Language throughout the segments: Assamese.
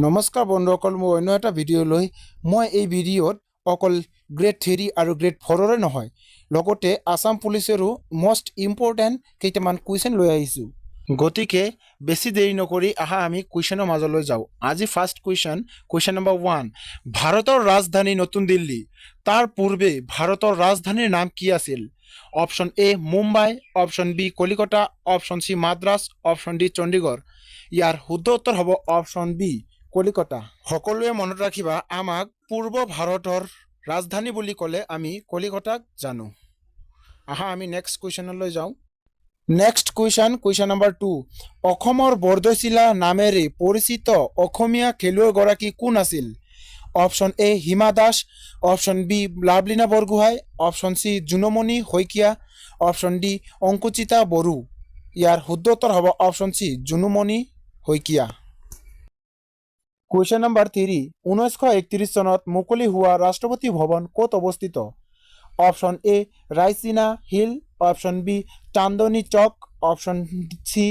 নমস্কাৰ বন্ধুসকল, মোৰ অন্য এটা ভিডিঅ' লৈ মই এই ভিডিঅ'ত অকল গ্ৰেড 3 আৰু গ্ৰেড 4ৰে নহয়, লগতে আছাম পুলিচৰো মষ্ট ইম্পৰ্টেণ্ট কেইটামান কুৱেশ্যন লৈ আহিছোঁ। গতিকে বেছি দেৰি নকৰি আহা, আমি কুৱেশ্যনৰ মাজলৈ যাওঁ। আজি first question, question number 1। ভাৰতৰ ৰাজধানী নতুন দিল্লী, তাৰ পূৰ্বে ভাৰতৰ ৰাজধানীৰ নাম কি আছিল? Option A Mumbai, option B Kolkata, option C Madras, option D Chandigarh. ইয়াৰ শুদ্ধ উত্তৰ হ'ব অপশ্যন বি কলিকতা। সকলোৱে মনত ৰাখিবা, আমাক পূৰ্ব ভাৰতৰ ৰাজধানী বুলি ক'লে আমি কলিকতাক জানো। আহা, আমি নেক্সট কুৱেশ্যনলৈ যাওঁ। Next question, question number 2। অসমৰ বৰদৈচিলা নামেৰে পৰিচিত অসমীয়া খেলুৱৈগৰাকী কোন আছিল? Option A Hima Das, option B Lovlina Borgohain, option C Junmoni Saikia, option D Ankushita Bodo. ইয়াৰ শুদ্ধ উত্তৰ হ'ব option C Junmoni Saikia. Question number 3। 1931 চনত মুকলি হোৱা ৰাষ্ট্ৰপতি ভৱন ক'ত অৱস্থিত? Option A Raisina hill, option B Chandni Chowk, option C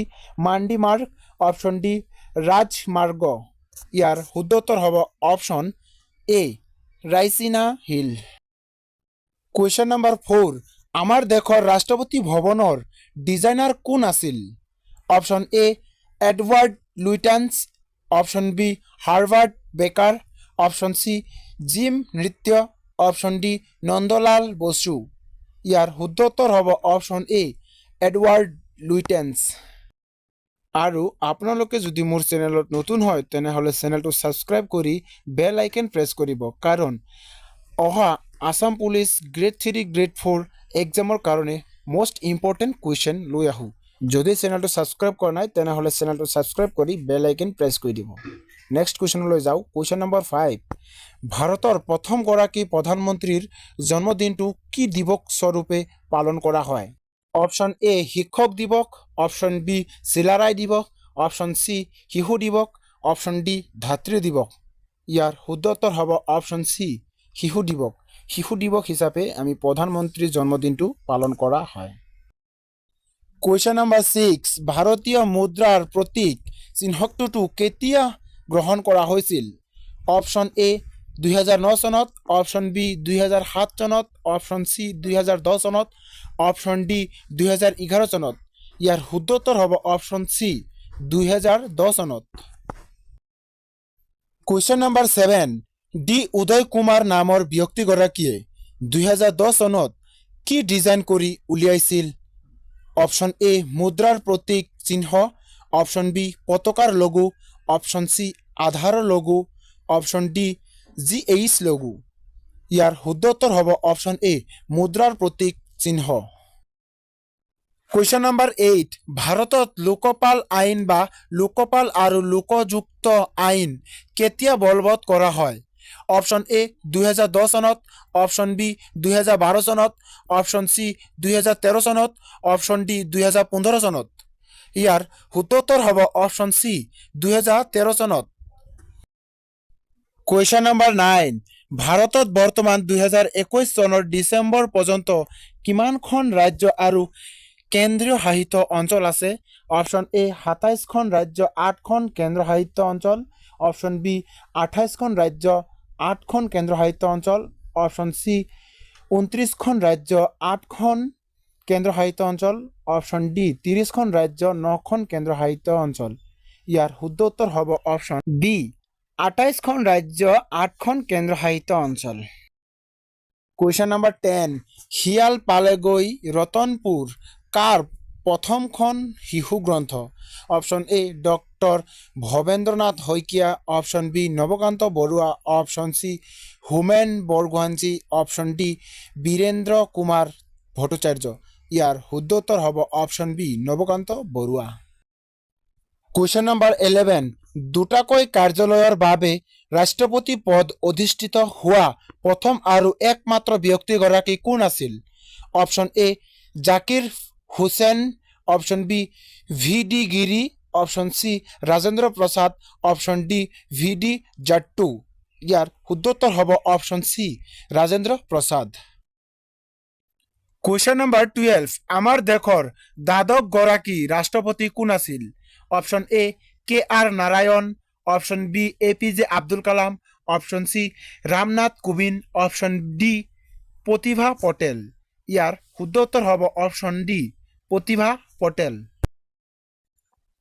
Mandi Marg, option D ৰাজমাৰ্গ। ইয়াৰ শুদ্ধ উত্তৰ হ'ব option A Raisina Hill. Question number 4। আমাৰ দেশৰ ৰাষ্ট্ৰপতি ভৱনৰ ডিজাইনাৰ কোন আছিল? Option A Edward Lutyens, option B Herbert Baker, option C gym নৃত্য, অপশ্যন ডি নন্দলাল বসু। ইয়াৰ শুদ্ধ উত্তৰ হ'ব অপশ্যন এ এডৱাৰ্ড লুইটেন্স। আৰু আপোনালোকে যদি মোৰ চেনেলত নতুন হয়, তেনেহ'লে চেনেলটো ছাবস্ক্ৰাইব কৰি বেল আইকন প্ৰেছ কৰিব, কাৰণ অহা আছাম পুলিচ গ্ৰেড 3, গ্ৰেড 4 এক্সামৰ কাৰণে মষ্ট ইম্পৰ্টেণ্ট কুৱেশ্যন লৈ আহোঁ। যদি চেনেলটো ছাবস্ক্ৰাইব কৰা নাই, তেনেহ'লে চেনেলটো ছাবস্ক্ৰাইব কৰি বেল আইকন প্ৰেছ কৰি দিব। নেক্সট কুৱেশ্যনলৈ যাওঁ। Question number 5। ভাৰতৰ প্ৰথমগৰাকী প্ৰধানমন্ত্ৰীৰ জন্মদিনটো কি দিৱস স্বৰূপে পালন কৰা হয়? অপশ্যন এ শিক্ষক দিৱস, অপশ্যন বি চিলাৰায় দিৱস, অপশ্যন চি শিশু দিৱস, অপশ্যন ডি ধাত্ৰী দিৱস। ইয়াৰ শুদ্ধ উত্তৰ হ'ব অপশ্যন চি শিশু দিৱস। শিশু দিৱস হিচাপে আমি প্ৰধানমন্ত্ৰীৰ জন্মদিনটো পালন কৰা হয়। Question number 6। ভাৰতীয় মুদ্ৰাৰ প্ৰতীক চিহ্নটো কেতিয়া গ্ৰহণ কৰা হৈছিল? অপশ্যন এ 2009 চনত, অপশ্যন বি 2007 চনত, অপশ্যন চি 2010 চনত, অপশ্যন ডি 2011 চনত। ইয়াৰ শুদ্ধ উত্তৰ হ'ব অপশ্যন চি 2010 চনত। Question number 7। ডি উদয় কুমাৰ নামৰ ব্যক্তিগৰাকীয়ে 2010 চনত কি ডিজাইন কৰি উলিয়াইছিল? অপশ্যন এ মুদ্ৰাৰ প্ৰতীক চিহ্ন, অপশ্যন বি পতাকাৰ লগো, অপশ্যন চি আধাৰৰ লগো, অপশ্যন ডি জি এইচ লগো। ইয়াৰ শুদ্ধ উত্তৰ হ'ব অপশ্যন এ মুদ্ৰাৰ প্ৰতীক চিহ্ন। Question number 8। ভাৰতত লোকপাল আইন বা লোকপাল আৰু লোকায়ুক্ত আইন কেতিয়া বলবৎ কৰা হয়? অপশ্যন এ 2010 চনত, অপশ্যন বি 2012 চনত, অপশ্যন চি 2013 চনত, অপশ্যন ডি 2015 চনত। ইয়াৰ শুদ্ধ উত্তৰ হ'ব অপশ্যন চি 2013 চনত। Question number 9। ভাৰতত বৰ্তমান 2021 চনৰ ডিচেম্বৰ পৰ্যন্ত কিমানখন ৰাজ্য আৰু কেন্দ্ৰীয় শাসিত অঞ্চল আছে? অপশ্যন এ 27খন ৰাজ্য, আঠখন কেন্দ্ৰশাসিত অঞ্চল, অপশ্যন বি 28খন ৰাজ্য, আঠখন কেন্দ্ৰশাসিত অঞ্চল, অপশ্যন চি 29খন ৰাজ্য, আঠখন কেন্দ্ৰশাসিত অঞ্চল, অপশ্যন ডি 30খন ৰাজ্য, নখন কেন্দ্ৰশাসিত অঞ্চল। ইয়াৰ শুদ্ধ উত্তৰ হ'ব অপশ্যন বি 28খন ৰাজ্য, আঠখন কেন্দ্ৰশাসিত অঞ্চল। Question number 10। শিয়াল পালেগৈ ৰতনপুৰ কাৰ প্ৰথমখন শিশু গ্ৰন্থ? Option A doctor Bhabendranath Saikia, option B Nabakanta Barua, option C Homen Borgohain, option D Birendra Kumar Bhattacharya. ইয়াৰ শুদ্ধ উত্তৰ হ'ব option B Nabakanta Barua. Question number 11। দুটাকৈ কাৰ্যালয়ৰ বাবে ৰাষ্ট্ৰপতি পদ অধিষ্ঠিত হোৱা প্ৰথম আৰু একমাত্ৰ ব্যক্তিগৰাকী কোন আছিল? Option A Zakir Hussain, option B V D Giri, option C Rajendra Prasad, option D V D জাট্টু। ইয়াৰ শুদ্ধ উত্তৰ হ'ব option C Rajendra Prasad. Question number 12। আমাৰ দেশৰ দ্বাদশগৰাকী ৰাষ্ট্ৰপতি কোন আছিল? Option A K R Narayan, Option B A P J Abdul Kalam, option C Ramnath Kovind, option D Pratibha Patel. ইয়াৰ শুদ্ধ উত্তৰ হ'ব option D Pratibha Patel.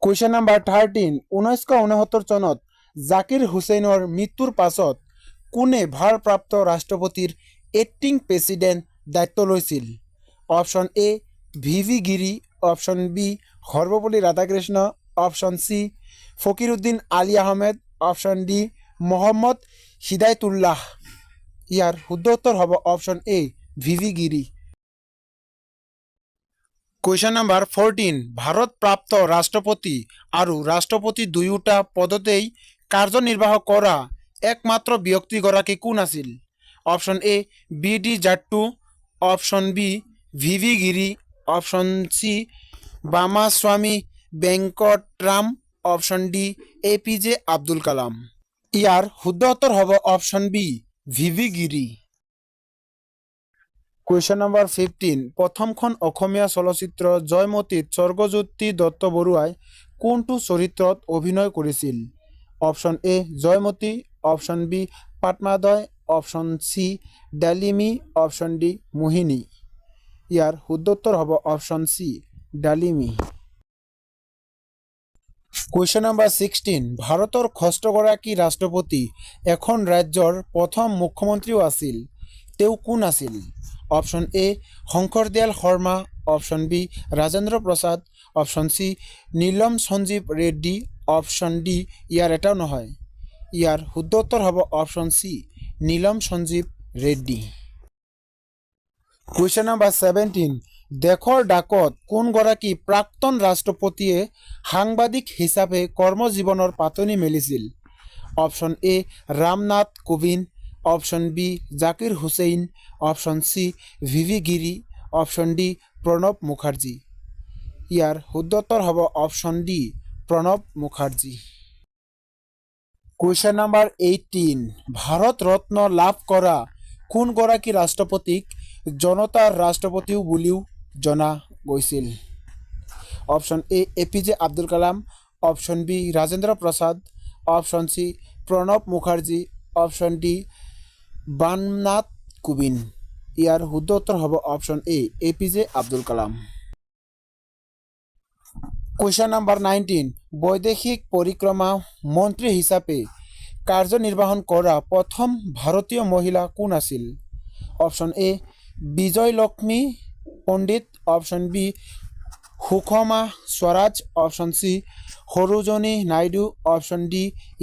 Question number 13, 1969 চনত জাকিৰ হুছেইনৰ মৃত্যুৰ পাছত কোনে ভাৰপ্ৰাপ্ত ৰাষ্ট্ৰপতিৰ এক্টিং প্ৰেছিডেণ্ট দায়িত্ব লৈছিল? Option A V V Giri, option B Sarvepalli Radhakrishna, option C Fakhruddin Ali Ahmed, option D Mohammad Hidayatullah. ইয়াৰ শুদ্ধ উত্তৰ হ'ব option A V V Giri. Question number 14, ভাৰপ্ৰাপ্ত ৰাষ্ট্ৰপতি আৰু ৰাষ্ট্ৰপতি দুয়োটা পদতেই কাৰ্যনিৰ্বাহ কৰা একমাত্ৰ ব্যক্তিগৰাকী কোন আছিল? Option A B D Jattu, option B V V Giri, option C Ramaswamy Venkataraman, option D A P J Abdul Kalam. ইয়াৰ শুদ্ধ উত্তৰ হ'ব option B V V Giri. Question number 15, প্ৰথমখন অসমীয়া চলচ্চিত্ৰ জয়মতীত স্বৰ্গজ্যোতি দত্ত বৰুৱাই কোনটো চৰিত্ৰত অভিনয় কৰিছিল? Option A Joymoti, option B Padmadaya, option C Dalimi, option D Mohini. ইয়াৰ শুদ্ধ উত্তৰ হ'ব option C Dalimi. Question number 16, ভাৰতৰ ষষ্ঠগৰাকী ৰাষ্ট্ৰপতি এখন ৰাজ্যৰ প্ৰথম মুখ্যমন্ত্ৰীও আছিল, তেওঁ কোন আছিল? Option A Shankar Dayal Sharma, option B Rajendra Prasad, option C Neelam Sanjeev Reddy, option D ইয়াৰ এটাও নহয়। ইয়াৰ শুদ্ধ উত্তৰ হ'ব option C Neelam Sanjeev Reddy. Question number 17, দেশৰ ডাকত কোনগৰাকী প্ৰাক্তন ৰাষ্ট্ৰপতিয়ে সাংবাদিক হিচাপে কৰ্মজীৱনৰ পাতনি মেলিছিল? Option A Ramnath Kovind, option B Zakir Hussain, option C V V Giri, option D Pranab Mukherjee. ইয়াৰ শুদ্ধ উত্তৰ হ'ব option D Pranab Mukherjee. Question number 18, Bharat Ratna লাভ কৰা কোনগৰাকী ৰাষ্ট্ৰপতিক জনতাৰ ৰাষ্ট্ৰপতিও বুলিও জনা গৈছিল? Option A A P J Abdul Kalam, option B Rajendra Prasad, option C Pranab Mukherjee, option D Ramnath Kovind. ইয়াৰ শুদ্ধ উত্তৰ হ'ব option A A P J Abdul Kalam. Question number 19, বৈদেশিক পৰিক্ৰমা মন্ত্ৰী হিচাপে কাৰ্যনিৰ্বাহন কৰা প্ৰথম ভাৰতীয় মহিলা কোন আছিল? Option A Vijayalakshmi Pandit, option B Sushma Swaraj, option C Sarojini Naidu, option D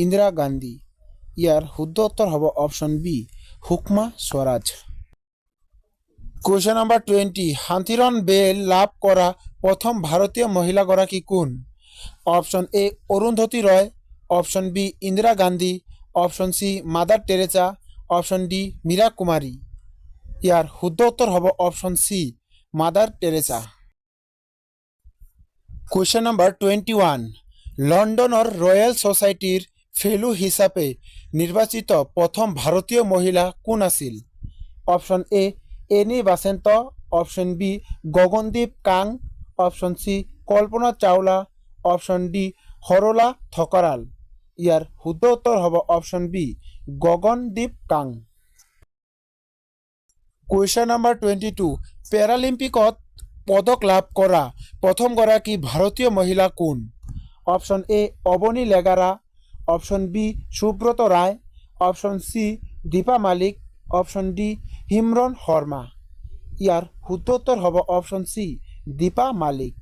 Indira Gandhi. ইয়াৰ শুদ্ধ উত্তৰ হ'ব option B Sushma Swaraj. Question number 20, শান্তিৰ নোবেল লাভ কৰা প্ৰথম ভাৰতীয় মহিলাগৰাকী কোন? Option A Arundhati Roy, option B Indira Gandhi, option C mother Teresa, option D Meera Kumari. ইয়াৰ শুদ্ধ উত্তৰ হ'ব option C mother Teresa. Question number 21, লণ্ডনৰ ৰয়েল ছ'চাইটিৰ ফেলো হিচাপে নিৰ্বাচিত প্ৰথম ভাৰতীয় মহিলা কোন আছিল? Option A Annie Besant, option B Gagandeep Kang, option C Kalpana Chawla, option D Sarala Thakral. ইয়াৰ শুদ্ধ উত্তৰ হ'ব option B Gagandeep Kang. Question number 22, পেৰালিম্পিকত পদক লাভ কৰা প্ৰথমগৰাকী ভাৰতীয় মহিলা কোন? Option A Avani Lekhara, option B Subrata Roy, option C Deepa Malik, option D Simran Sharma. ইয়াৰ শুদ্ধ উত্তৰ হ'ব option C Deepa Malik.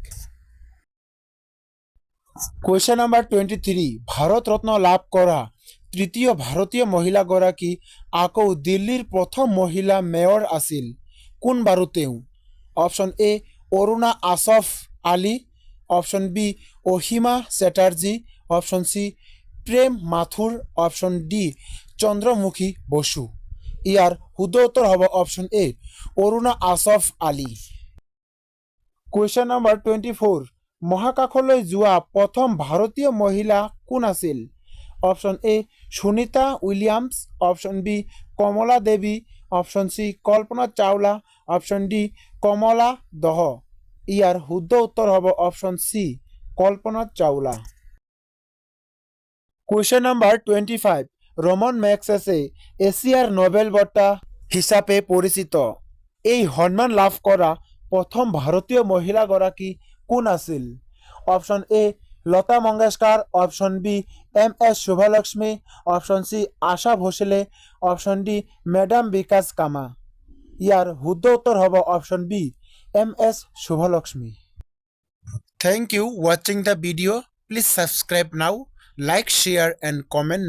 Question number 23, Bharat Ratna লাভ কৰা তৃতীয় ভাৰতীয় মহিলাগৰাকী আকৌ দিল্লীৰ প্ৰথম মহিলা মেয়ৰ আছিল, কোন বাৰু তেওঁ? Option A Aruna Asaf Ali, option B Asima Chatterjee, option C Prem Mathur, option D Chandramukhi Basu. ইয়াৰ শুদ্ধ উত্তৰ হ'ব option A Aruna Asaf Ali. Question number 24, মহাকাশলৈ যোৱা প্ৰথম ভাৰতীয় মহিলা কোন আছিল? Option A Sunita Williams, option B Kamala Devi, option C Kalpana Chawla, option D কমলা দহ। ইয়াৰ শুদ্ধ উত্তৰ হ'ব option C Kalpana Chawla. Question number 25. Raman Magsaysay এছিয়াৰ নোবেল বঁটা হিচাপে পৰিচিত এই সন্মান লাভ কৰা প্ৰথম ভাৰতীয় মহিলাগৰাকী কোন আছিল? Option A Lata Mangeshkar, option B M S Subbulakshmi, option C Asha Bhosle, option D madam Bhikaji Cama. ইয়াৰ শুদ্ধ উত্তৰ হ'ব option B M S Subbulakshmi. Thank you watching the video. Please subscribe now, like, share and comment.